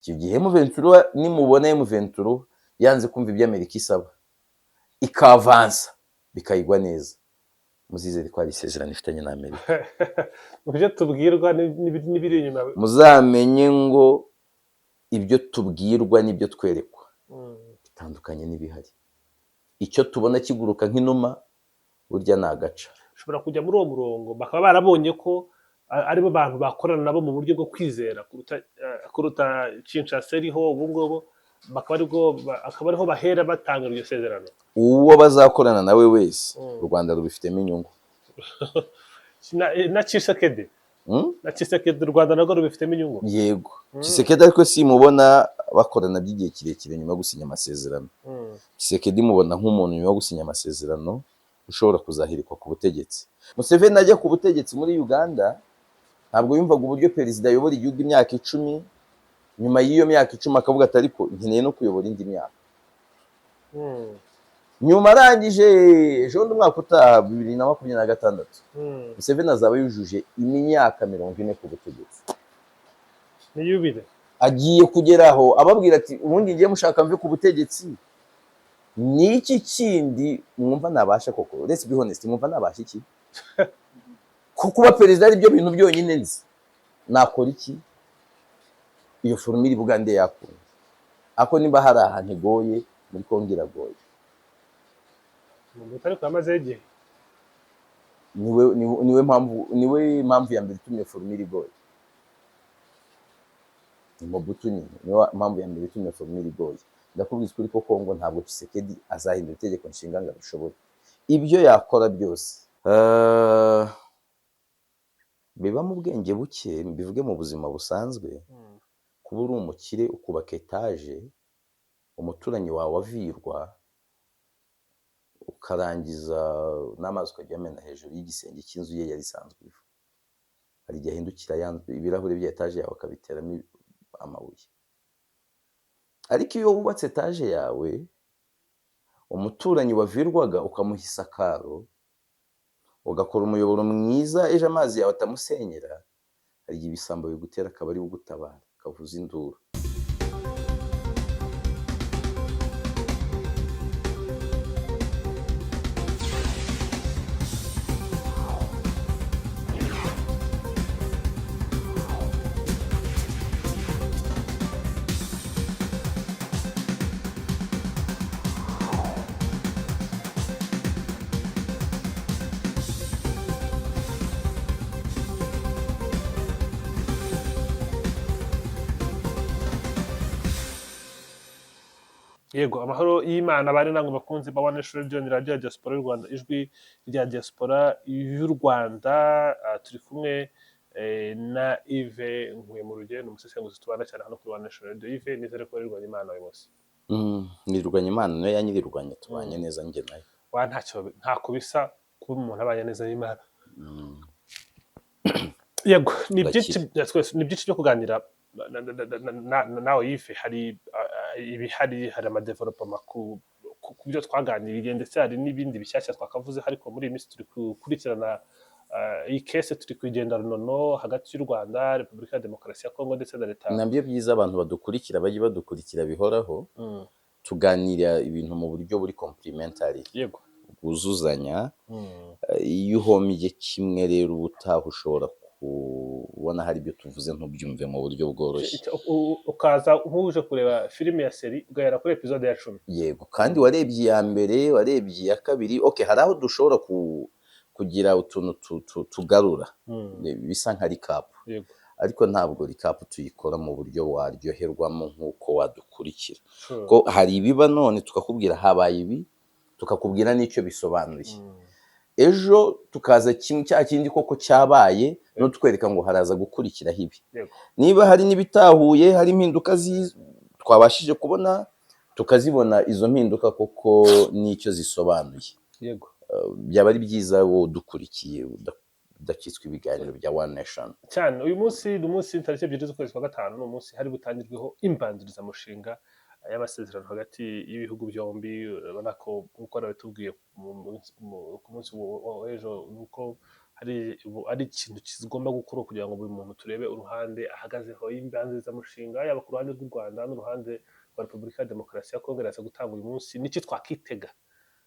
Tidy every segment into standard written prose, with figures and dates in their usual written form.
Icyo gihe M23, nimubona M23 yanze kumva ibyo Amerika isaba, ikavansa bikayigwa neza, muzizere ko hari isezerano ifitanye na Amerika. Mu byo tubwirwa n'ibiri inyuma. Muzamenye ngo ibyo tubwirwa n'ibyo twerekwa bitandukanye n'ibihari. Icyo tubona kiguruka nk'inuma burya ni agaca. Ushobora kujya muri uwo murongo, bakaba barabonye ko aribo bantu bakorana nabo mu buryo bwo kwizera kuruta Kinshasa iriho ubu ngubu, bakaba aribwo akaba ariho bahera batanga iryo sezerano. Uwo bazakorana nawe wese, u Rwanda rubifitemo inyungu. Na Tshisekedi? Mm? Na Tshisekedi, u Rwanda narwo rubifitemo inyungu? Yego. Tshisekedi ariko simubona bakorana by'igihe kirekire nyuma yo gusinya amasezerano. Tshisekedi mubona nk'umuntu nyuma yo gusinya amasezerano ushobora kuzahirikwa ku butegetsi. Museveni ajya ku butegetsi muri Uganda, ntabwo yumvaga uburyo perezida ayobora igihugu imyaka 10, nyuma y'iyo myaka 10 akavuga ati: "Ariko nkeneye no kuyobora indi myaka." Nyuma arangije, ejo bundi umwaka utaha 2026, Museveni azaba yujuje imyaka 40 ku butegetsi. Ni yubile. Agiye kugeraho ababwira ati: "Ubundi ngiye mushaka mve ku butegetsi, ni iki kindi mwumva nabasha koko? Let's be honest, mwumva nabasha iki ko kuba perezida ari byo bintu byonyine nzi? Nakora iki?" Iyo formule Bugande yakunda, ako niba hari ahantu igoye, muri Kongo iragoye. Umuntu ariko yamazeho igihe. Niwe mpamvu ya mbere itumye formule igoye. Ni Mobutu nyine, niwe mpamvu ya mbere itumye formule igoye. Ndakubwiza ukuri ko Kongo ntabwo Tshisekedi azahindura itegeko nshinga ngo abishobore, ibyo yakora byose. Biba mu bwenge buke, mbivuge mu buzima busanzwe. Kuba uri umukire ukubaka etaje, umuturanyi wawe avirwa, ukarangiza n'amazi ukajya uyamena hejuru y'igisenge cy'inzu ye yari isanzwe iva, hari igihe ahindukira ibirahuri bya etaje yawe akabiteramo amabuye. Ariko iyo wubatse etaje yawe, umuturanyi wavirwaga ukamuha isakaro, ugakora umuyoboro mwiza ejo amazi yawe atamusenyera, hari igihe ibisambo bigutera akaba ari we ugutabara, akavuza induru. Yego, amahoro y'Imana bari namwe bakunzi ba One Nation Radio, ni radiyo ya diaspora y'u Rwanda, ijwi rya diaspora y'u Rwanda. Turi kumwe na Yves Nkuye mu rugendo, umusesenguzi tubana cyane hano kuri One Nation Radio. Yves, nizere ko wirirwanya Imana uyu munsi. Nirirwanya Imana nayo yanyirirwanya, tubanye neza njye nayo. Wa ntacyo, ntako bisa kuba umuntu abanye neza n'Imana. Yego, ni byinshi Turakira. Twese ni byinshi byo kuganira nawe Yves. Hari ibihari, hari amadevelopment ku byo twaganiriye, ndetse hari n'ibindi bishyashya twakavuze. Ariko muri iyi minsi turi gukurikirana iyi case, turi kugenda runono hagati y'u Rwanda, Repubulika ya Demokarasi ya Kongo ndetse na leta. Nabyo byiza, abantu badukurikira bajye badukurikira bihoraho. Tuganira ibintu mu buryo buri complementary, bwuzuzanya. Iyo uhombye kimwe rero, ubutaha ushobora kubona hari ibyo tuvuze ntubyumve mu buryo bworoshye. Ukaza nk'uje kureba filime ya série, ugahera kuri episode ya 10. Yego, kandi warebye iya mbere, warebye iya kabiri. Okay, hari aho dushobora kugira utuntu tugarura bisa nka recap, ariko ntabwo recap tuyikora mu buryo waryoherwamo nk'uko wadukurikira, ko hari ibiba none tukakubwira habaye ibi, tukakubwira n'icyo bisobanuye. Ejo tukaza kimwe cya kindi koko cyabaye, no tukwereka ngo haraza gukurikiraho ibi. Niba hari n'ibitahuye, hari impinduka twabashije kubona, tukazibona izo mpinduka koko n'icyo zisobanuye. Byaba ari byiza wowe udukurikiye udacitswe ibiganiro bya One Nation. Cyane. Uyu munsi ni umunsi tariki 2 z'ukwezi kwa gatanu, ni umunsi hari butangirweho imbanzirizamushinga y'amasezerano hagati y'ibihugu byombi. Urabona ko nk'uko nabitubwiye ku munsi w'ejo, ni uko Hari ubu ari ikintu kigomba gukorwa kugira ngo buri muntu turebe uruhande ahagazeho y'imbanzirizamushinga, yaba ku ruhande rw'u Rwanda n'uruhande rwa Repubulika ya Demokarasi ya Kongo, iraza gutanga uyu munsi. Niki twakitega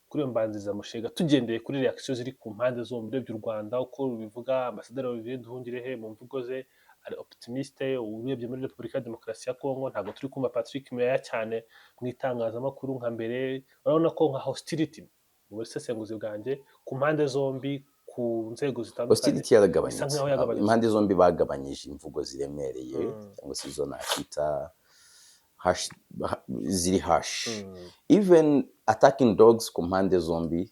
kuri iyo mbanzirizamushinga, tugendeye kuri reaction ziri ku mpande zombi? Urebye u Rwanda uko rubivuga, Ambasaderi Olivier Nduhungirehe mu mvugo ze ari optimiste. Urebye muri Repubulika ya Demokarasi ya Kongo, ntabwo turi kumva Patrick Muyaya cyane mu itangazamakuru nka mbere. Urabona ko nka hostility, mu busesenguzi bwanjye, ku mpande zombi, ku nzego zitandukanye, Hostility isa yaragabanyutse. nkaho yagabanyutse. Impande zombi bagabanyije imvugo ziremereye cyangwa se izo nakita harsh, ziri harsh. Even attacking dogs ku mpande zombi,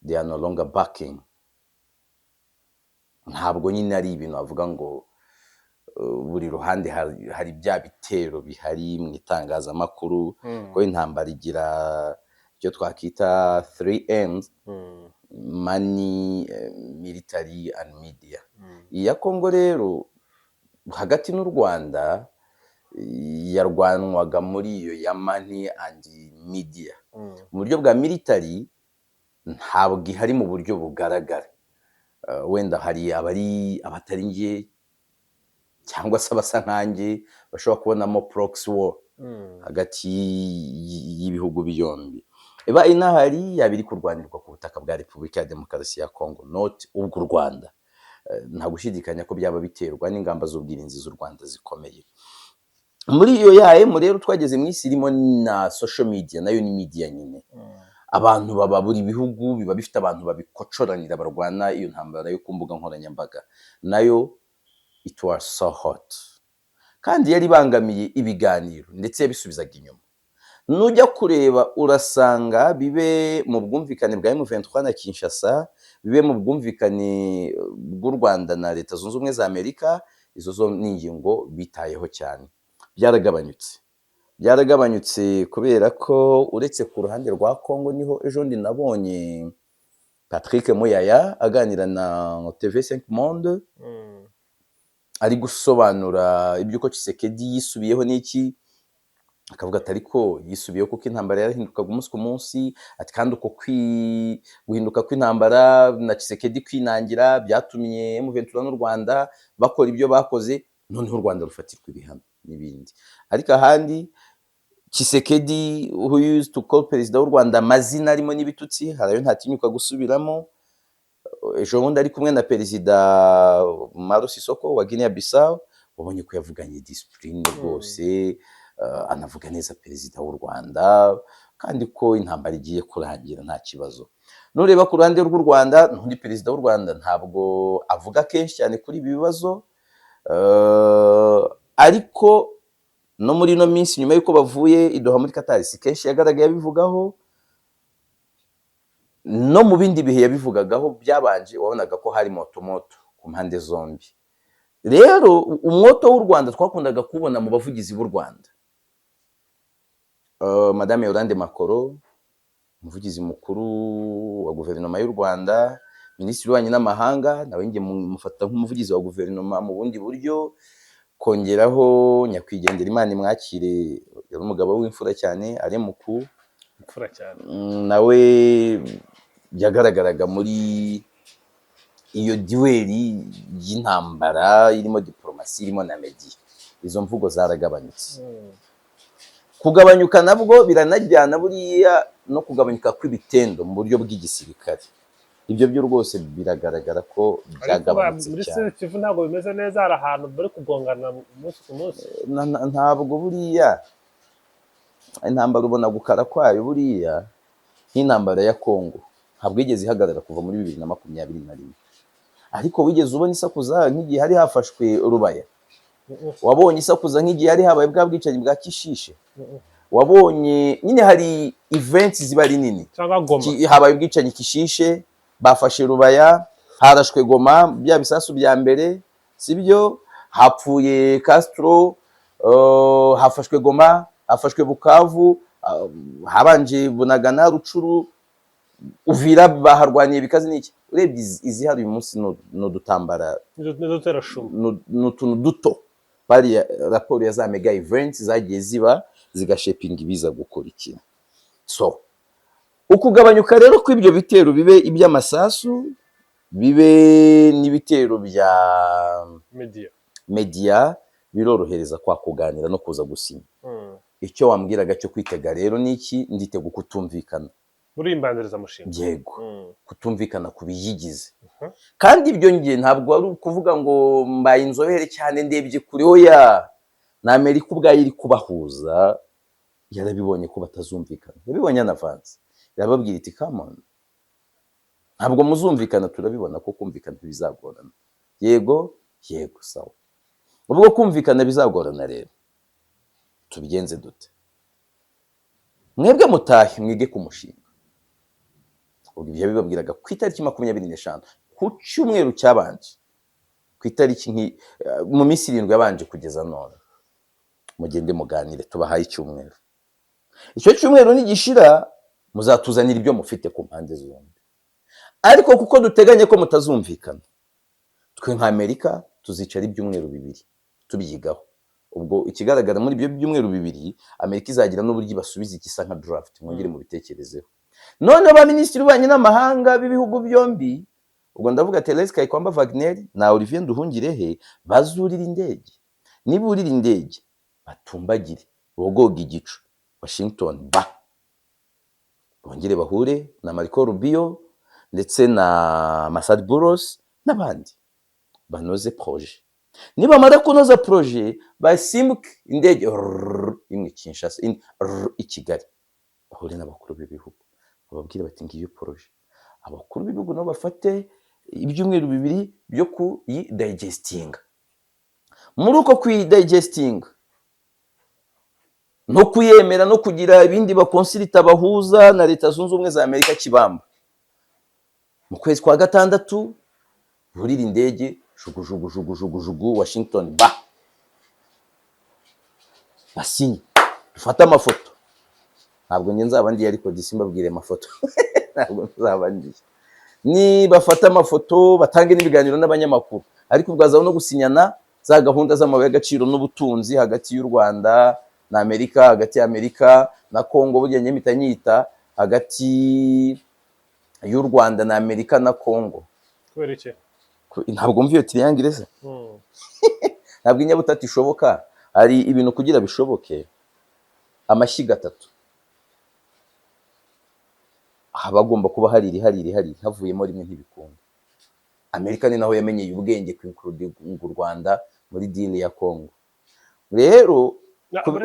they are no longer barking. Ntabwo nyine ari ibintu bavuga ngo buri ruhande hari bya bitero bihari mu itangazamakuru, ko intambara igira icyo twakita three M's: money, military and media. Iya Kongo rero hagati n'u Rwanda yarwanwaga muri iyo ya money and media. Mu buryo bwa military ntabwo ihari mu buryo bugaragara. Wenda hari abari abatari njye cyangwa se abasa nkanjye bashobora kubonamo proxy war hagati y'ibihugu byombi. Iba inahari, yaba iri kurwanirwa ku butaka bwa Repubulika ya Demokarasi ya Kongo, not ubw'u Rwanda. Nta gushidikanya ko byaba biterwa n'ingamba z'ubwirinzi z'u Rwanda zikomeye. Muri iyo ya M rero, twageze mu isi irimo na social media, nayo ni media nyine. Abantu baba, buri bihugu biba bifite abantu babikocoranira, barwana iyo ntambara yo ku mbuga nkoranyambaga. Nayo it was so hot, kandi yari ibangamiye ibiganiro, ndetse yabisubizaga inyuma. Nujya kureba urasanga bibe mu bwumvikane bwa M23 na Kinshasa, bibe mu bwumvikane bw'u Rwanda na Leta Zunze Ubumwe za Amerika, izo zo ni ingingo bitayeho cyane. Byaragabanyutse kubera ko uretse ku ruhande rwa Congo, niho ejo bundi nabonye Patrick Muyaya aganira na TV5 Monde, ari gusobanura iby'uko Tshisekedi yisubiyeho n'iki, akavuga ati ariko yisubiyeho kuko intambara yarahindukaga umunsi ku munsi, ati kandi uko guhinduka kw'intambara na Tshisekedi kwinangira byatumye M23 n'u Rwanda bakora ibyo bakoze, noneho u Rwanda rufatirwa ibihano n'ibindi. Ariko ahandi Tshisekedi, who used to call perezida w'u Rwanda amazina arimo n'ibitutsi, hari ayo ntatinyuka gusubiramo, ejo bundi ari kumwe na Perezida Umaro Sissoco wa Guinea Bissau, wabonye ko yavuganye discipline rwose, anavuga neza perezida w'u Rwanda, kandi ko intambara igiye kurangira nta kibazo. Nureba ku ruhande rw'u Rwanda, n'undi perezida w'u Rwanda ntabwo avuga kenshi cyane kuri ibi bibazo, ariko no muri ino minsi nyuma y'uko bavuye i Doha muri Qatar, si kenshi yagaragaye abivugaho. No mu bindi bihe yabivugagaho byabanje, wabonaga ko hari moto moto ku mpande zombi. Rero umwoto w'u Rwanda twakundaga kubona mu bavugizi b'u Rwanda, Madame Yolande Makolo, umuvugizi mukuru wa guverinoma y'u Rwanda, minisitiri w'ububanyi n'amahanga, nawe njye mufata nk'umuvugizi wa guverinoma mu bundi buryo, kongeraho nyakwigendera, Imana imwakire, yari umugabo w'imfura cyane, ari muku Imfura cyane. Nawe yagaragaraga muri iyo duel y'intambara irimo diporomasi, irimo na media. Izo mvugo zaragabanyutse. Kugabanyuka nabwo biranajyana buriya no kugabanyuka kw'ibitendo mu buryo bw'igisirikare. Ibyo byo rwose biragaragara ko Ariko byagabanutse muri cyane. Sud Kivu ntabwo bimeze neza, hari ahantu bari kugongana umunsi ku munsi. Ntabwo buriya intambara ubona gukara kwayo. Buriya nk'intambara ya Kongo ntabwo yigeze ihagarara kuva muri 2021, ariko wigeze ubona isakuza nk'igihe hari hafashwe Rubaya? Wabonye isakuza nk'igihe hari habaye bwa bwicanyi bwa Kishishe? Wabonye nyine hari events ziba ari nini. Cyangwa Goma. Habaye ubwicanyi Kishishe, bafashe Rubaya, harashwe Goma bya bisasu bya mbere, sibyo? Hapfuye Castro, hafashwe Goma, hafashwe Bukavu, habanje Bunagana, Rutshuru, Uvira baharwaniye bikaze n'iki. Urebye izihari uyu munsi ni udutambara, N'uduterashumu. Ni utuntu duto. Bariya raporo ya za mega events zagiye ziba zigashepinga ibiza gukurikira. So ukugabanyuka rero kw'ibyo bitero, bibe iby'amasasu, Bibe n'ibitero bya media. Media birorohereza kwa kuganira no kuza gusinya. Icyo wambwiraga cyo kwitega rero ni iki? Nditega kutumvikana. Muri iyi mbanzirizamushinga. Yego, kutumvikana ku biyigize. Kandi ibyo nge ntabwo ari ukuvuga ngo mbaye inzobere cyane, ndebye kure, oya. Na Amerika ubwayo iri kubahuza yarabibonye ko batazumvikana, yabibonye en avance, irababwira iti: "Come on, ntabwo muzumvikana, turabibona ko kumvikana bizagorana." Yego, sawa. Ubwo kumvikana bizagorana rero, tubigenze dute? Mwebwe mutahe mwige ku mushinga. Ubwo ibyo bibabwiraga ku itariki 25, ku cyumweru cyabanje, ku itariki mu minsi 7 yabanje kugeza none. Mugende muganire, tubahaye icyumweru. Icyo cyumweru nigishira, muzatuzanira ibyo mufite ku mpande zombi. Ariko kuko duteganya ko mutazumvikana, twe nka Amerika tuzicara ibyumweru 2 tubyigaho. Ubwo ikigaragara, muri ibyo byumweru 2 Amerika izagira n'uburyo ibasubiza igisa nka draft, mwongere mubitekerezeho. Noneho ba minisitiri b'ububanyi n'amahanga b'ibihugu byombi, ubwo ndavuga Therese Kayikwamba Wagner na Olivier Nduhungirehe, bazurira indege. Niburira indege, batumbagire, bogoge igicu Washington, ba bongere bahure na Marco Rubio ndetse na Massad Boulos n'abandi, banoze projet. Nibamara kunoza projet, basimbuke indege rrrr, imwe Kinshasa, indi rrrr, i Kigali, bahure n'abakuru b'ibihugu, bababwire bati: "Ngiyo projet." Abakuru b'ibihugu nabo bafate ibyumweru 2 byo kuyidigestinga. Muri uko kuyidigestinga no kuyemera no kugira ibindi baconsulta bahuza na Leta Zunze Ubumwe za Amerika kibamba, mu kwezi kwa gatandatu burira indege, jugu jugu jugu jugu jugu, Washington, ba basinye, dufate amafoto. Ntabwo njye nzaba ndiye, ariko disi mbabwire amafoto, ntabwo nzaba ndiye. Nibafata amafoto, batange n'ibiganiro n'abanyamakuru, ariko ubwazaho no gusinyana za gahunda z'amabuye y'agaciro n'ubutunzi hagati y'u Rwanda na Amerika, hagati ya Amerika na Congo. Burya njye mpita nyita hagati y'u Rwanda na Amerika na Congo. Kubera iki? Ntabwo mva iyo triangle se? Ntabwo inyabutatu ishoboka. Hari ibintu kugira bishoboke, amashyiga atatu haba hagomba kuba hari iri, hari iri, hari iri, havuyemo rimwe ntibikunda. Amerika ni naho yamenyeye ubwenge ku u Rwanda muri deal ya Congo rero.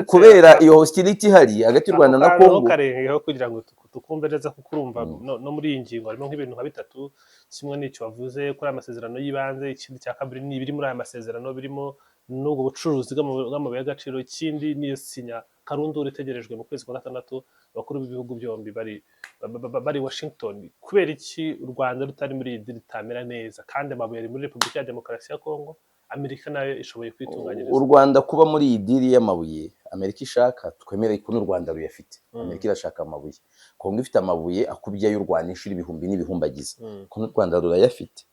Kubera iyo hostility ihari hagati y'u Rwanda na Ako kantu Congo. Karengeho kugira ngo tukumve neza, kuko urumva no muri iyi ngingo harimo nk'ibintu nka bitatu. Kimwe n'icyo wavuze kuri aya masezerano y'ibanze, ikindi cya kabiri ni ibiri muri aya masezerano birimo n'ubwo bucuruzi bw'amabuye y'agaciro, ikindi niyo sinya karundura itegerejwe mu kwezi kwa gatandatu, abakuru b'ibihugu byombi bari Washington. Kubera iki u Rwanda rutari muri iyi deal itamera neza, kandi amabuye ari muri Repubulika ya Demokarasi ya Kongo, Amerika nayo ishoboye kwitunganyiriza? U Rwanda kuba muri iyi deal y'amabuye Amerika ishaka, twemere ko n'u Rwanda ruyafite. Amerika irashaka amabuye, Kongo ifite amabuye akubye ay'u Rwanda inshuro ibihumbi n'ibihumbagiza, ko n'u Rwanda rurayafite.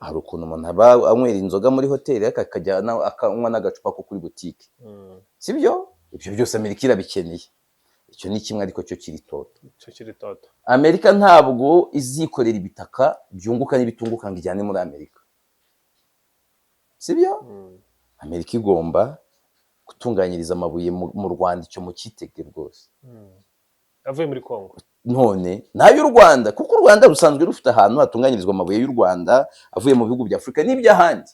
Hari ukuntu umuntu aba anywera inzoga muri hoteli, ariko akajya akanywa n'agacupa ko kuri butike. Sibyo? Ibyo byose Amerika irabikeneye. Icyo ni kimwe, ariko cyo kiri toto. Icyo kiri toto. Amerika ntabwo izikorera ibitaka byunguka n'ibitunguka ngo ijyane muri Amerika, sibyo? Amerika igomba gutunganyiriza amabuye mu Rwanda, icyo mukitege rwose. Avuye muri Kongo. None n'ay'u Rwanda, kuko u Rwanda rusanzwe rufite ahantu hatunganyirizwa amabuye y'u Rwanda avuye mu bihugu bya Afurika n'iby'ahandi.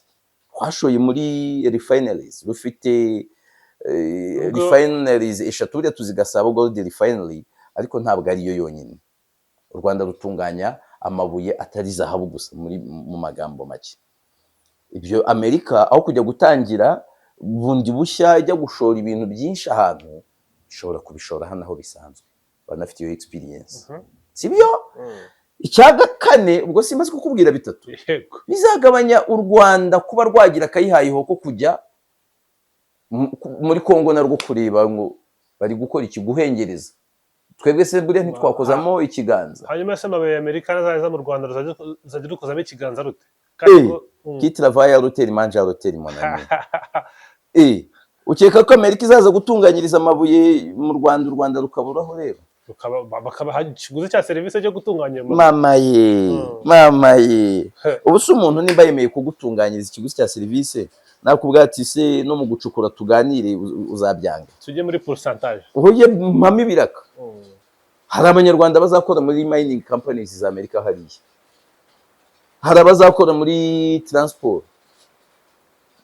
Twashoye muri refineries, rufite refineries eshatu. Buriya tuzi Gasabo Gold Refinery, ariko ntabwo ariyo yonyine. U Rwanda rutunganya amabuye atari zahabu gusa. Muri mu magambo make, ibyo Amerika aho kujya gutangira bundi bushya ijya gushora ibintu byinshi ahantu, ishobora kubishora hano aho bisanzwe banafite iyo experience. Sibyo? Icya kane, ubwo simaze kukubwira bitatu? Yego. Bizagabanya u Rwanda kuba rwagira akayihayiho ko kujya muri Kongo narwo kureba ngo bari gukora iki, guhengereza. Twebwe se buriya ntitwakozamo ikiganza? Hanyuma se amabuye ya Amerika azaza mu Rwanda, ruzajya rukozamo ikiganza rute? Qui travaille à l'hôtel mange à l'hôtel, mon ami. Ukeka ko Amerika izaza gutunganyiriza amabuye mu Rwanda, u Rwanda rukaburaho rero? Bakabaha ikiguzi cya serivisi cyo gutunganya ayo mabuye. Mama ye! Mama ye! Ubu se umuntu nimba yemeye kugutunganyiriza ikiguzi cya serivisi, nakubwira ati se no mu gucukura tuganire, uzabyanga? Tujye muri pourcentage. Uhuye mpamo ibiraka. Hari Abanyarwanda bazakora muri mining companies za Amerika hariya, hari abazakora muri transport.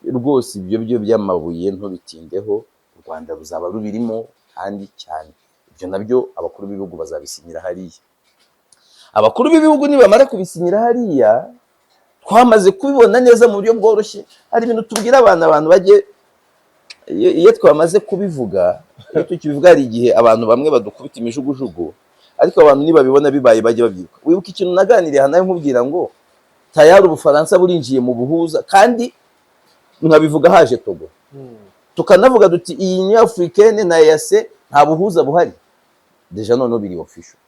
Rwose ibyo byo by'amabuye ntubitindeho, u Rwanda ruzaba rubirimo kandi cyane. Ibyo nabyo abakuru b'ibihugu bazabisinyira hariya. Abakuru b'ibihugu nibamara kubisinyira hariya, twamaze kubibona neza mu buryo bworoshye. Hari ibintu tubwira abantu bajye, iyo twamaze kubivuga, iyo tukibivuga, hari igihe abantu bamwe badukubita imijugujugu, ariko abantu nibabibona bibaye bajye babyibuka. Wibuka ikintu naganiriye aha nawe nkubwira ngo tayari Ubufaransa burinjiye mu buhuza, kandi nkabivuga haje Togo, tukanavuga duti iyi Union Africaine na EAC nta buhuza buhari. Déjà noneho biri official,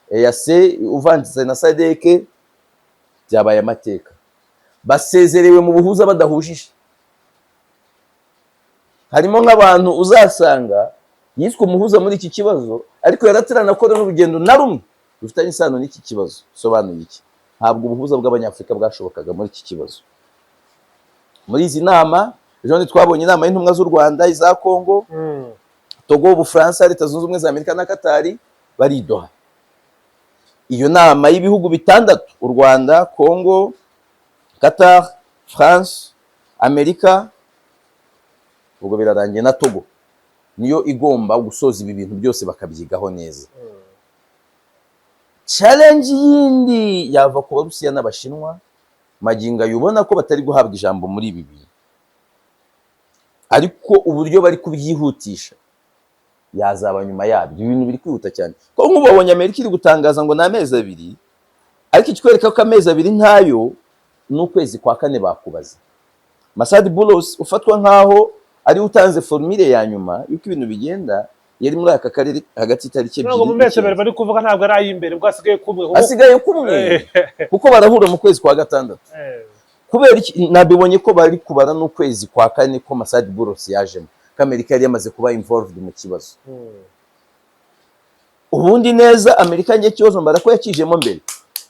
EAC uvanze na SADC byabaye amateka, basezerewe mu buhuza badahujije. Harimo nk'abantu uzasanga yiswe umuhuza muri iki kibazo, ariko yarataranakora n'urugendo na rumwe rufitanye isano n'iki kibazo. Sobanuye iki? Ntabwo ubuhuza bw'Abanyafurika bwashobokaga muri iki kibazo. Muri izi nama, ejo bundi twabonye inama y'intumwa z'u Rwanda, iza Kongo, Togo, Ubufaransa, Leta Zunze Ubumwe za Amerika na Katari bari i Doha. Iyo nama y'ibihugu bitandatu, u Rwanda, Kongo, Qatar, France, Amerika, ubwo birarangiye, na Togo, niyo igomba gusoza ibi bintu byose bakabyigaho neza. Challenge yindi yava ku Barusiya n'Abashinwa. Magingo ayo ubona ko batari guhabwa ijambo muri ibi bintu, ariko uburyo bari kubyihutisha yazaba nyuma yabyo. Ibintu biri kwihuta cyane, kuko nk'ubu babonye Amerika iri gutangaza ngo ni amezi 2, ariko ikikwereka ko amezi 2 ntayo, n'ukwezi kwa kane bakubaza. Massad Boulos ufatwa nk'aho ariwe utanze formule ya nyuma y'uko ibintu bigenda, yari muri aka karere hagati y'itariki Ntabwo 2 mu mezi 2 n'icyenda. bari kuvuga ntabwo ari ay'imbere, ubwo hasigaye kumwe Hasigaye kumwe, kuko barahura mu kwezi kwa gatandatu. Kubera iki nabibonye ko bari kubara n'ukwezi kwa kane, ko Massad Boulos yajemo, ko Amerika yari yamaze kuba involved mu kibazo. Ubundi neza Amerika njye kibazo mbara ko yakijemo mbere.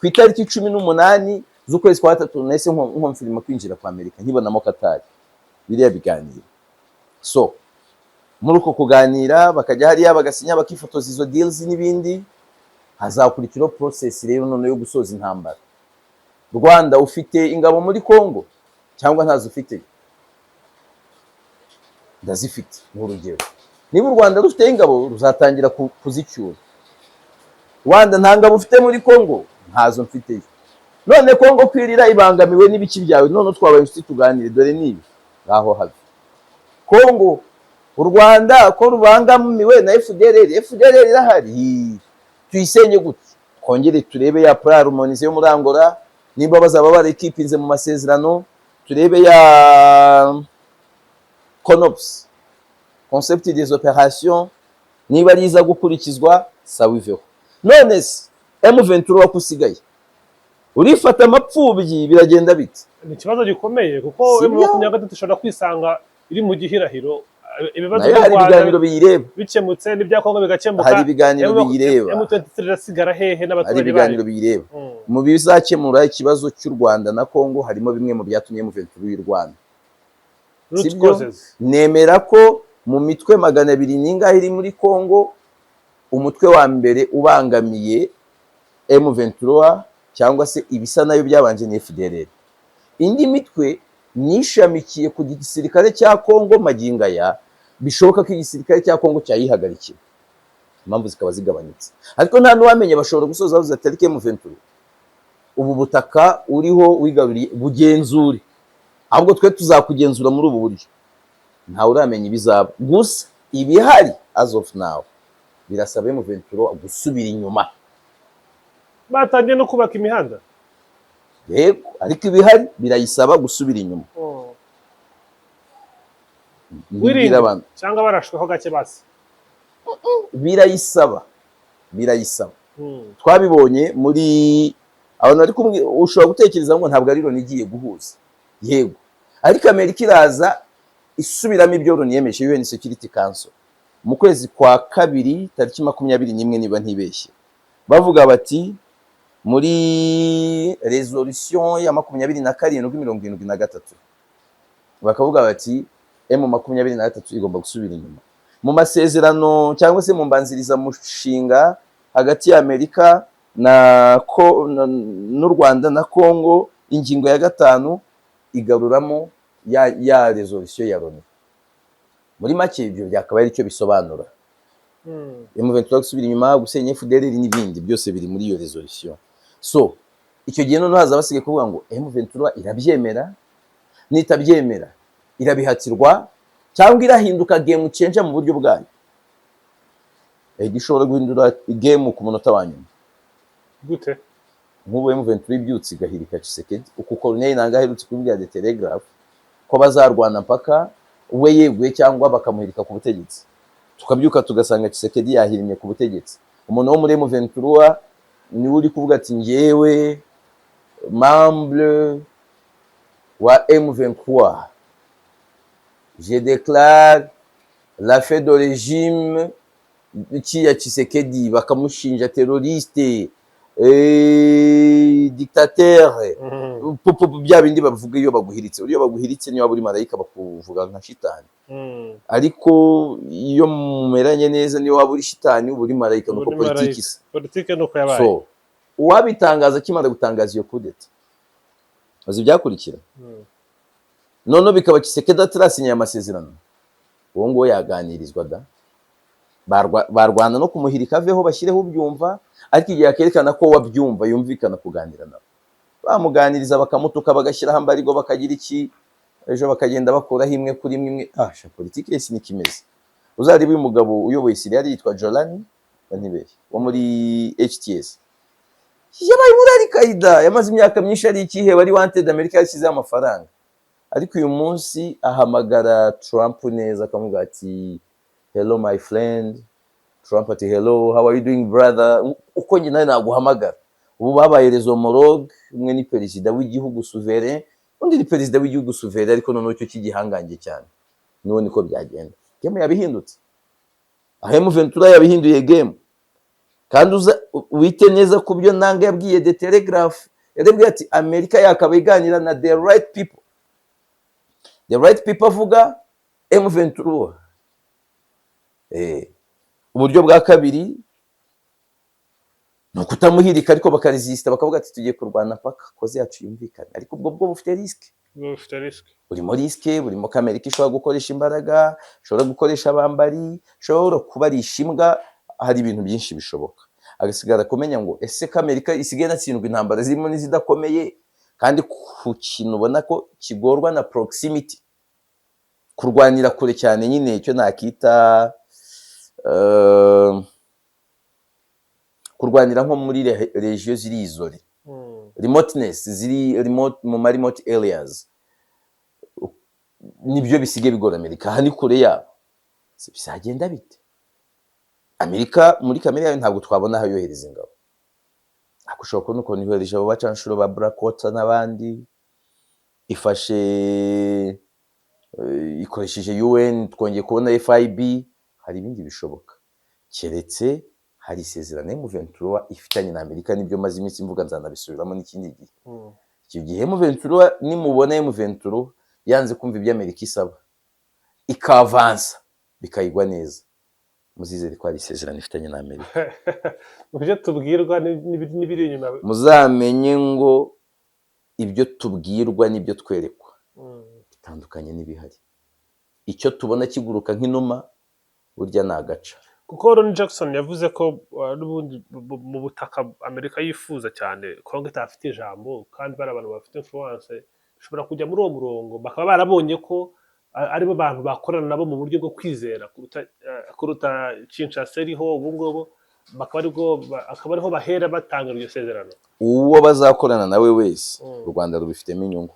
Ku itariki 18 z'ukwezi kwa gatatu nahise nkonfirima kwinjira kwa Amerika, nkibonamo Katari biriya biganiro. So muri uko kuganira bakajya hariya bagasinya, bakifotoza izo deals n'ibindi, hazakurikiraho process rero none yo gusoza intambara. Rwanda ufite ingabo muri Congo cyangwa ntazo ufite? Ndazifite, ni urugero. Niba u Rwanda rufite ingabo, ruzatangira kuzicyura. Rwanda nta ngabo ufite muri Congo? Ntazo mfiteyo. None Congo kwirira ibangamiwe n'ibiki byawe? None twabaye inshuti, tuganire, dore nibi ngaho have Congo. U Rwanda ko rubangamiwe na FDLR, FDLR irahari, tuyisenye gute? Twongere turebe ya plan harmonisée yo muri Angola, nimba bazaba barayikipinze mu masezerano, turebe ya CONOPS, concept des opérations, niba riza gukurikizwa, sawa, iveho. None se M23 wako usigaye urifata amapfubyi, biragenda bite? Ni ikibazo gikomeye, kuko Si M byo? 23 ishobora kwisanga iri mu gihirahiro, ibibazo Nayo by'u hari Rwanda ibiganiro biyireba. bikemutse n'ibya Kongo bigakemuka, Hari ibiganiro biyireba. M23 irasigara hehe Hari n'abaturage ibiganiro bayo? biyireba. Mu bizakemura ikibazo cy'u Rwanda na Kongo harimo bimwe mu byatumye M23 y'u Rwanda. Root Sibyo? causes. Nemera ko mu mitwe 200 n'ingahe iri muri Kongo, umutwe wa mbere ubangamiye M23 cyangwa se ibisa nayo byabanje ni FDLR. Indi mitwe nishamikiye ku gisirikare cya Kongo magingo aya, bishoboka ko igisirikare cya Kongo cyayihagarikiye, impamvu zikaba zigabanyutse, ariko nta n'uwamenya, bashobora gusoza bavuze ati ariko M23 ubu butaka uriho wigaruriye bugenzure, ahubwo twe tuzakugenzura muri ubu buryo. Ntawe uramenya ibizaba, gusa ibihari as of now birasaba M23 gusubira inyuma. Batangiye no kubaka imihanda. Yego, ariko ibihari birayisaba gusubira inyuma. Mbibwira Wirinde abantu. cyangwa barashweho gake basi. Birayisaba, birayisaba. Twabibonye muri abantu bari kumwe. Ushobora gutekereza ngo ntabwo ari Loni igiye guhuza. Yego, ariko Amerika iraza isubiramo ibyo Loni yemeje, UN Security Council. Mu kwezi kwa kabiri, tariki 21 niba ntibeshye, bavuga bati muri résolution ya 2773, bakavuga bati M23 igomba gusubira inyuma. Mu masezerano cyangwa se mu mbanzirizamushinga hagati ya Amerika n'u Rwanda na Congo, ingingo ya 5 igaruramo ya résolution ya Loni. Muri make, ibyo byakaba ari cyo bisobanura. M23 gusubira inyuma, gusenya FDLR n'ibindi byose biri muri iyo résolution. So icyo gihe noneho haza basigaye kuvuga ngo M23 irabyemera, nitabyemera irabihatirwa cyangwa irahinduka game changer mu buryo bwayo. Gishobora guhindura game ku munota wa nyuma. Gute? Nk'ubu M23 ibyutse igahirika Tshisekedi, uku Corneille Nangaa aherutse kubwira The Telegraph ko bazarwana mpaka we yeguye cyangwa bakamuhirika ku butegetsi, tukabyuka tugasanga Tshisekedi yahirimye ku butegetsi, umuntu wo muri M23 niwe uri kuvuga ati: "Njyewe membre wa M23, je déclare la fin de régime ya Tshisekedi", bakamushinja terroriste, dictateur, bya bindi bavuga iyo baguhiritse. Iyo baguhiritse, niyo waba uri marayika, bakuvuga nka shitani. Ariko iyo mumeranye neza, niyo waba uri shitani, uba uri marayika. Nuko Uri politiki marayika. isa. Politike nuko yabaye. So uwabitangaza, akimara gutangaza iyo kudeta, uzi ibyakurikira? Noneho bikaba Tshisekedi atarasinya aya masezerano, uwo nguwo yaganirizwa da. Barwana no kumuhirika aveho, bashyireho ubyumva. Ariko igihe akerekana ko wabyumva, yumvikana kuganira nabo, bamuganiriza, bakamutuka, bagashyiraho ambarigo, bakagira iki, ejo bakagenda bakuraho imwe kuri imwe imwe. Ah sha, politiki yesi niko imeze. Uzarebe uyu mugabo uyoboye Syria yitwa Jolani ntibeshye, wo muri HTS, yabaye muri Al-Qaeda, yamaze imyaka myinshi ari ikihebe, ari wanted, Amerika yashyizeho amafaranga. Ariko uyu munsi ahamagara Trump neza, akamubwira ati: "Hello my friend." Trump ati: "Hello, how are you doing, brother?" Uko njye nawe naguhamagara. Ubu babaye les homologues, umwe ni perezida w'igihugu souverain, undi ni perezida w'igihugu souverain, ariko noneho cyo cy'igihangange cyane. Nuwo niko byagenda, game yabihindutse. Aho M23 yabihinduye game. Kandi uza wite neza ku byo Nanga yabwiye The Telegraph, yarabwiye ati Amerika yakaba iganira na the right people. The right people avuga M23. Uburyo bwa kabiri ni ukutamuhirika, ariko bakaresista, bakavuga ati tugiye kurwana paka cause yacu yumvikane. Ariko ubwo bwo bufite risque. Bufite risque. Burimo risque, burimo ko Amerika ishobora gukoresha imbaraga, ishobora gukoresha abambari, ishobora kubarisha imbwa. Hari ibintu byinshi bishoboka. Agasigara kumenya ngo ese ko Amerika isigaye inatsindwa intambara zirimo n'izidakomeye, kandi ku kintu ubona ko kigorwa na proximity, kurwanira kure cyane nyine, icyo nakita kurwanira nko muri région ziri isolées, remoteness, ziri remote, mu ma remote areas, nibyo bisigaye bigora Amerika. Aha ni kure yabo. Bizagenda bite? Amerika muri kamere yayo ntabwo twabona aho yohereza ingabo, ariko ushobora kubona ukuntu yohereje abo bacanshuro ba Blackwater n'abandi, ifashe ikoresheje UN, twongeye kubona FIB. Hari ibindi bishoboka, keretse hari isezerano M23 ifitanye na Amerika. Nibyo maze iminsi mvuga, nzanabisubiramo n'ikindi gihe. Icyo gihe M23, nimubona M23 yanze kumva ibyo Amerika isaba, ikavansa, bikayigwa neza, muzizere ko hari isezerano ifitanye na Amerika. Mu byo tubwirwa n'ibiri inyuma. Muzamenye ngo ibyo tubwirwa n'ibyo twerekwa bitandukanye n'ibihari. Icyo tubona kiguruka nk'inuma burya ni agaca. Kuko Ron Jackson yavuze ko n'ubundi mu butaka Amerika yifuza cyane, Kongo itafite ijambo, kandi bari abantu bafite influence bashobora kujya muri uwo murongo, bakaba barabonye ko aribo bantu bakorana nabo mu buryo bwo kwizera kuruta Kinshasa iriho ubu ngubu, bakaba aribwo akaba ariho bahera batanga iryo sezerano. Uwo bazakorana nawe wese, u Rwanda rubifitemo inyungu.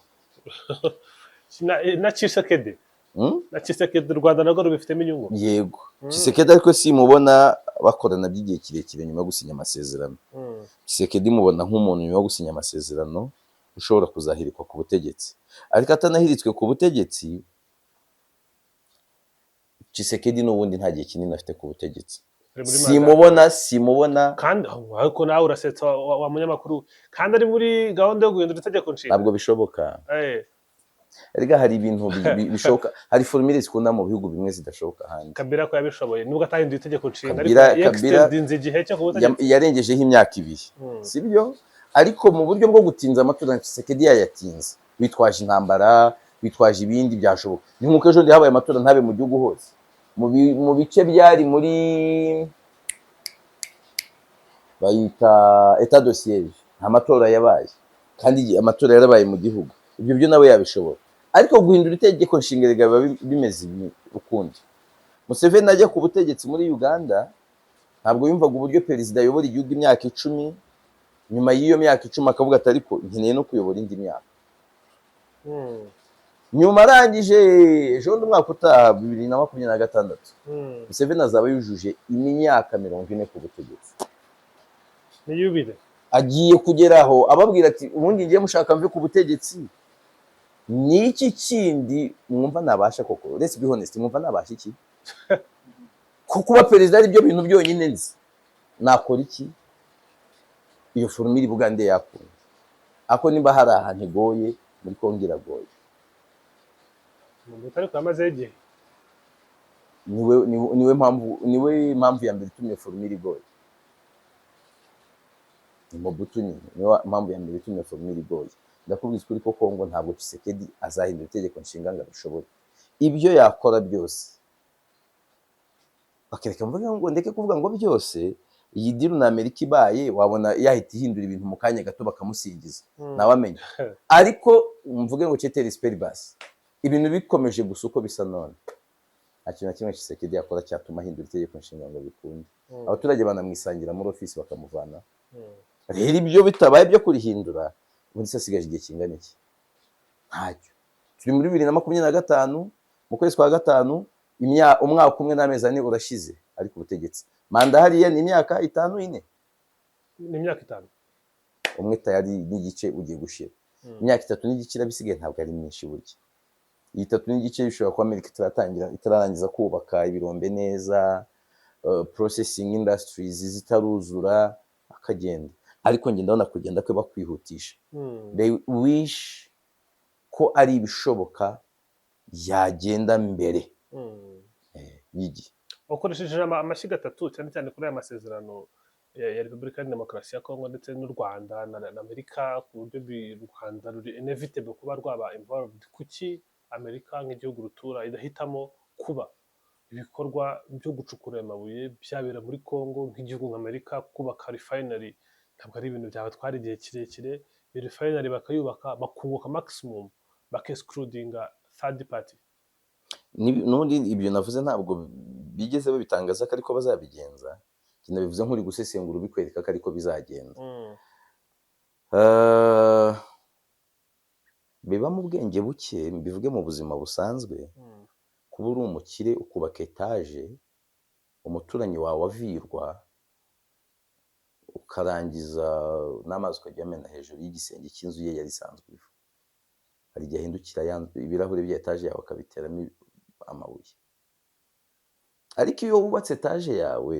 Na Tshisekedi? Hmm? Na Tshisekedi, u Rwanda narwo rubifitemo inyungu? Yego. Tshisekedi ariko simubona bakorana by'igihe kirekire nyuma yo gusinya amasezerano. Tshisekedi mubona nk'umuntu nyuma yo gusinya amasezerano ushobora kuzahirikwa ku butegetsi, ariko atanahiritswe ku butegetsi. Tshisekedi n'ubundi nta gihe kinini afite ku butegetsi. Ari muri manda. Simubona. Kandi ariko nawe urasetsa wa munyamakuru, kandi ari muri gahunda yo guhindura itegeko nshinga. Ntabwo bishoboka. Erega hari ibintu bishoboka, hari formule zikunda mu bihugu bimwe zidashoboka ahandi. Kabila ko yabishoboye nubwo atahinduye itegeko nshinga, ariko Kabila yextendinze igihe cyo ku butegetsi. Yarengejeho imyaka 2. Sibyo, ariko mu buryo bwo gutinza amatora, Tshisekedi yayatinze witwaje intambara, witwaje ibindi, byashoboka. Ni nk'uko ejo bundi habaye amatora ntabe mu gihugu hose, mu bice byari muri bayita état de siège, nta matora yabaye kandi amatora yarabaye mu gihugu. Ibyo byo nawe yabishobora, ariko guhindura itegeko nshinga biba bimeze ukundi. Museveni ajya ku butegetsi muri Uganda ntabwo yumvaga uburyo perezida ayobora igihugu imyaka 10, nyuma y'iyo myaka 10 akavuga ati: "Ariko nkeneye no kuyobora indi myaka." Nyuma arangije, ejo bundi umwaka utaha 2026, Museveni azaba yujuje imyaka 40 ku butegetsi. Ni yubile. Agiye kugeraho ababwira ati: "Ubundi ngiye mushaka mve ku butegetsi, ni iki kindi mwumva nabasha koko? Let's be honest, mwumva nabasha iki ko kuba perezida ari byo bintu byonyine nzi? Nakora iki?" Iyo formule Bugande yakunda, ariko niba hari ahantu igoye, muri Kongo iragoye. Umuntu ariko yamazeho igihe. Niwe mpamvu ya mbere itumye formule igoye. Ni Mobutu nyine, niwe mpamvu ya mbere itumye formule igoye. Ndakubwiza ukuri ko Kongo ntabwo Tshisekedi azahindura itegeko nshinga ngo abishobore. Ibyo yakora byose, bakereka mvuge ngo ndeke kuvuga ngo byose, iyi deal na Amerika ibaye wabona yahita ihindura ibintu mu kanya gato bakamusingiza, ntawamenya. Ariko mvuge ngo ceteris paribus, ibintu bikomeje gusa uko bisa none, nta kintu na kimwe Tshisekedi yakora cyatuma ahindura itegeko nshinga ngo bikunde. Abaturage banamwisangira muri ofisi bakamuvana. Rero ibyo bitabaye byo kurihindura, ubundi se asigaje igihe kingana iki? Ntacyo. Turi muri 2025, mu kwezi kwa gatanu, umwaka umwe n'amezi 4 urashize ari ku butegetsi. Manda hariya ni imyaka 5, 4. Ni imyaka 5. Umwe tayari n'igice ugiye gushira. Imyaka 3 n'igice irabisigaye, ntabwo ari myinshi burya. Iyi itatu n'igice bishobora kuba Amerika itaratangira, itararangiza kubaka ibirombe neza, processing industries zitaruzura, akagenda. Ariko njye ndabona kugenda kwe bakwihutisha. They wish ko ari ibishoboka yagenda mbere y'igihe. Ukoresheje amashyiga atatu, cyane cyane kuri aya masezerano ya Repubulika ya Demokarasi ya Kongo ndetse n'u Rwanda na Amerika, ku buryo u Rwanda ruri inevitable kuba rwaba involved. Kuki Amerika nk'igihugu rutura idahitamo kuba ibikorwa byo gucukura aya mabuye byabera muri Kongo? Nk'igihugu nka Amerika, kubaka refinery ntabwo ari ibintu byabatwara igihe kirekire. Iyo refinery bakayubaka, bakunguka maximum, bakexcludinga third party. N'ubundi ibyo navuze ntabwo bigeze babitangaza ko ariko bazabigenza. Njye nabivuze nk'uri gusesengura, ubikwereka ko ariko bizagenda. Biba mu bwenge buke, mbivuge mu buzima busanzwe, kuba uri umukire ukubaka etaje, umuturanyi wawe avirwa, ukarangiza n'amazi ukajya uyamena hejuru y'igisenge cy'inzu ye yari isanzwe iva. Hari igihe ahindukira ibirahuri bya etaje yawe akabiteramo amabuye. Ariko iyo wubatse etaje yawe,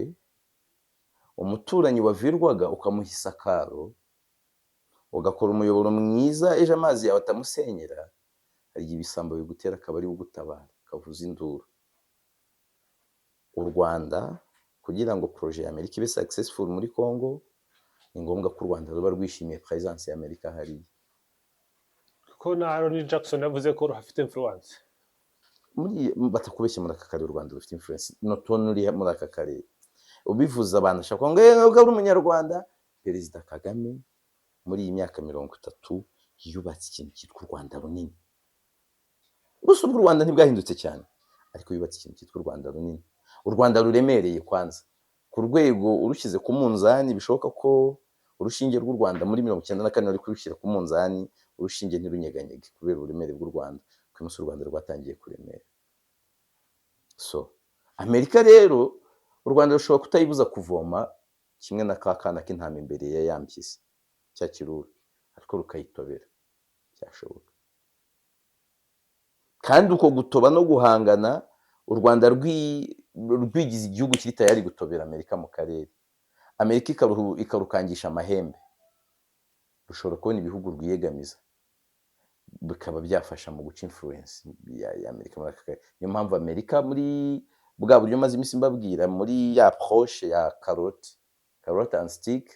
umuturanyi wavirwaga ukamuha isakaro, ugakora umuyoboro mwiza, ejo amazi yawe atamusenyera, hari igihe ibisambo bigutera akaba ari we ugutabara, akavuza induru. U Rwanda, kugira ngo projet ya Amerika ibe successful muri Congo, ni ngombwa ko u Rwanda ruba rwishimiye presence ya Amerika hariya. Kuko na Aaron Jackson yavuze ko ruhafite influence. Muri batakubeshye, muri aka karere u Rwanda rufite influence, not only muri aka karere. Ubivuze abantu ashaka ngo: "Eh, nubwo ari umunyarwanda." Perezida Kagame muri iyi myaka 30 yubatse ikintu cyitwa u Rwanda runini. Gusa ubwo u Rwanda ntibwahindutse cyane, ariko yubatse ikintu cyitwa u Rwanda runini, u Rwanda ruremereye kwanza ku rwego urushyize ku munzani bishoboka ko urushinge rw'u Rwanda muri 94 bari kurushyira ku munzani, urushinge ntirunyeganyege kubera uburemere bw'u Rwanda. Ku munsi u Rwanda rwatangiye kuremera. So Amerika rero, u Rwanda rushobora kutayibuza kuvoma kimwe na ka kana k'intama imbere ya ya mpyisi, cya kirura, ariko rukayitobera byashoboka. Kandi uko gutoba no guhangana, U Rwanda rwigize igihugu kiri tayari gutobera Amerika mu karere, Amerika ikarukangisha amahembe, rushobora kubona ibihugu rwiyegamiza bikaba byafasha mu guca influence ya Amerika muri aka karere. Niyo mpamvu Amerika, muri bwa buryo maze iminsi mbabwira, muri ya approche ya carrot and stick,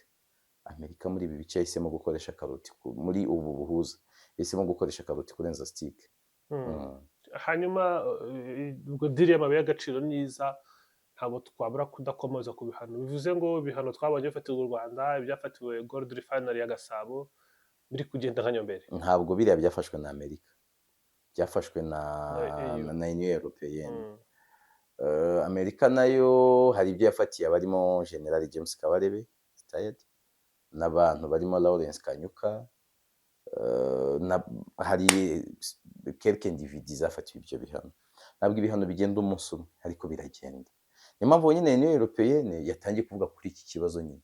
Amerika muri ibi bice yahisemo gukoresha karoti. Muri ubu buhuza yahisemo gukoresha karoti kurenza stick. Hanyuma ubwo deal y'amabuye y'agaciro niza, ntabwo twabura kudakomoza ku bihano. Bivuze ngo ibihano twabonye bifatirwa u Rwanda, ibyafatiwe Gold Refinery ya Gasabo, biri kugenda nka nyombere. Ntabwo biriya byafashwe na Amerika, byafashwe na Na EU. na Union Européenne. Amerika nayo hari ibyo yafatiye abarimo General James Kabarebe retired n'abantu barimo Lawrence Kanyuka. Hari quelques individus zafatiwe ibyo bihano. Ntabwo ibihano bigenda umunsi umwe, ariko biragenda. Niyo mpamvu nyine Union Européenne yatangiye kuvuga kuri iki kibazo nyine,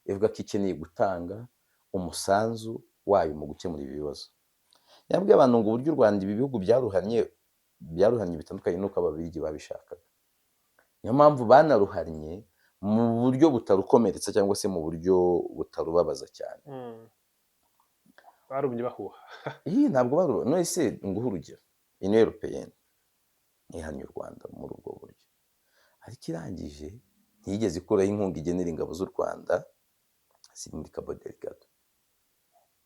ivuga ko ikeneye gutanga umusanzu wayo mu gukemura ibi bibazo. Yabwiye abantu ngo uburyo u Rwanda ibi bihugu byaruhannye bitandukanye n'uko Ababiligi babishakaga. Niyo mpamvu banaruhannye mu buryo butarukomeretsa cyangwa se mu buryo butarubabaza cyane. Barumye bahuha. Iyi ntabwo baru none se nguhe urugero: Union Européenne ihannye u Rwanda muri ubwo buryo, ariko irangije ntiyigeze ikuraho inkunga igenera ingabo z'u Rwanda ziri muri Cabo Delgado.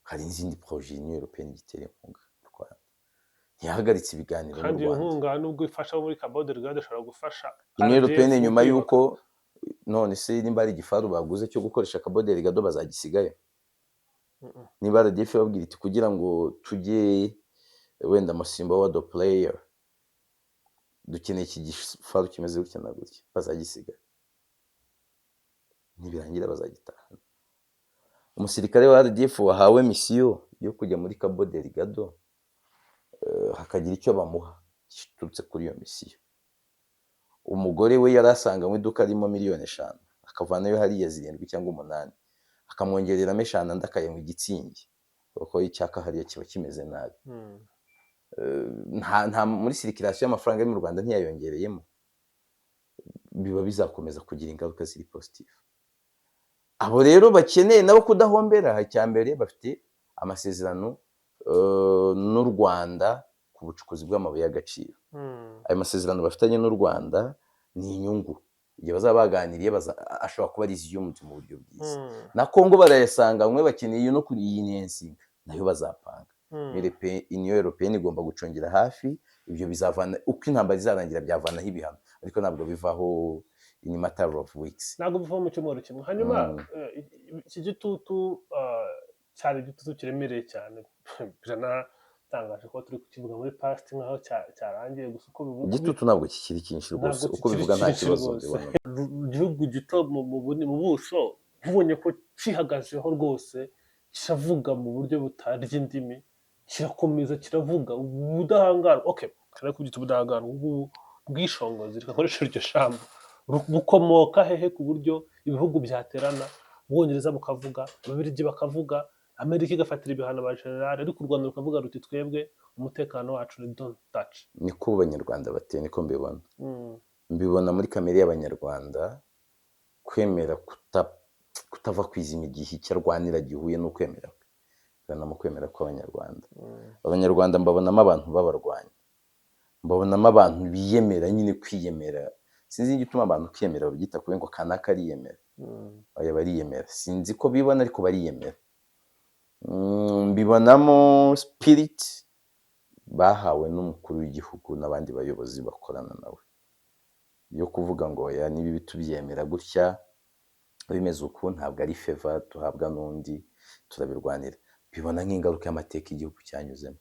Hari n'izindi projets Union Européenne igitera inkunga u Rwanda, ntiyahagaritse ibiganiro n'u Kandi iyo Rwanda. nkunga, nubwo ifasha abo muri Cabo Delgado, ishobora gufasha Union RDF Européenne nyuma kwiyubaka. y'uko, none se nimba hari igifaru baguze cyo gukoresha Cabo Delgado, bazagisigayo? Niba RDF babwira iti kugira ngo tujye wenda Musimba wa do player, dukeneye iki gifaru kimeze gutya na gutya, bazagisiga? Nibirangira bazagitahana. Umusirikare wa RDF wahawe mission yo kujya muri Cabo Delgado, hakagira icyo bamuha giturutse kuri iyo mission, umugore we yari asanganywe iduka ririmo miliyoni 5, akavanayo hariya 7 cyangwa 8, akamwongereramo 5, andi akayanywa igitsingi, kuko icyaka hariya kiba kimeze nabi. Nta muri circulation y'amafaranga yo mu Rwanda ntiyayongereyemo, biba bizakomeza kugira ingaruka ziri positive. Abo rero bakeneye nabo kudahombera. Icya mbere, bafite amasezerano n'u Rwanda ku bucukuzi bw'amabuye y'agaciro. Ayo masezerano bafitanye n'u Rwanda ni inyungu. Igihe bazaba baganiriye, ashobora kuba ari resumed mu buryo bwiza. Na Kongo barayasanganywe, bakeneye no kuyinensinga, nayo bazapanga. Union Européenne igomba gucungira hafi ibyo. Bizavana uko intambara izarangira, byavanaho ibihano, ariko ntabwo bivaho in matter of weeks. Ntabwo biva mu cyumweru kimwe. Hanyuma iki gitutu cyari igitutu kiremereye cyane. Biranatangaje kuba turi kukivuga muri past nkaho cyarangiye gusa uko bivuga. Igitutu ntabwo kikiri cyinshi rwose. Ntabwo Uko kikiri bivuga nta cyinshi kibazo rwose. mbibona. Igihugu gito mu buso, ubonye ko cyihagazeho rwose, kiravuga mu buryo butarya indimi, kirakomeza kiravuga. Ubudahangarwa, okay, kare kubyita ubudahangarwa, ubu bwishongozi, reka nkoreshe iryo jambo, bukomoka hehe ku buryo ibihugu byaterana, Ubwongereza bukavuga, Ababiligi bakavuga, Amerika igafatira ibihano ba generali, ariko u Rwanda rukavuga ruti twebwe umutekano wacu ni don't touch? Niko Abanyarwanda bateye, niko mbibona. Mbibona muri kamere y'Abanyarwanda kwemera kutava kwizima igihe icyo arwanira gihuye n'ukwemera kwe. Mbibona mu kwemera kw'Abanyarwanda. Abanyarwanda mbabonamo abantu b'abarwanyi, mbabonamo abantu biyemera nyine, kwiyemera. Sinzi igituma abantu kwiyemera babyita kubi, ngo kanaka ariyemera. Oya, bariyemera. Sinzi ko bibona, ariko bariyemera. Mbibonamo spirit bahawe n'umukuru w'igihugu n'abandi bayobozi bakorana nawe, yo kuvuga ngo oya, niba ibi tubyemera gutya, bimeze uku, ntabwo ari favor duhabwa n'undi, turabirwanira. Mbibona nk'ingaruka y'amateka igihugu cyanyuzemo.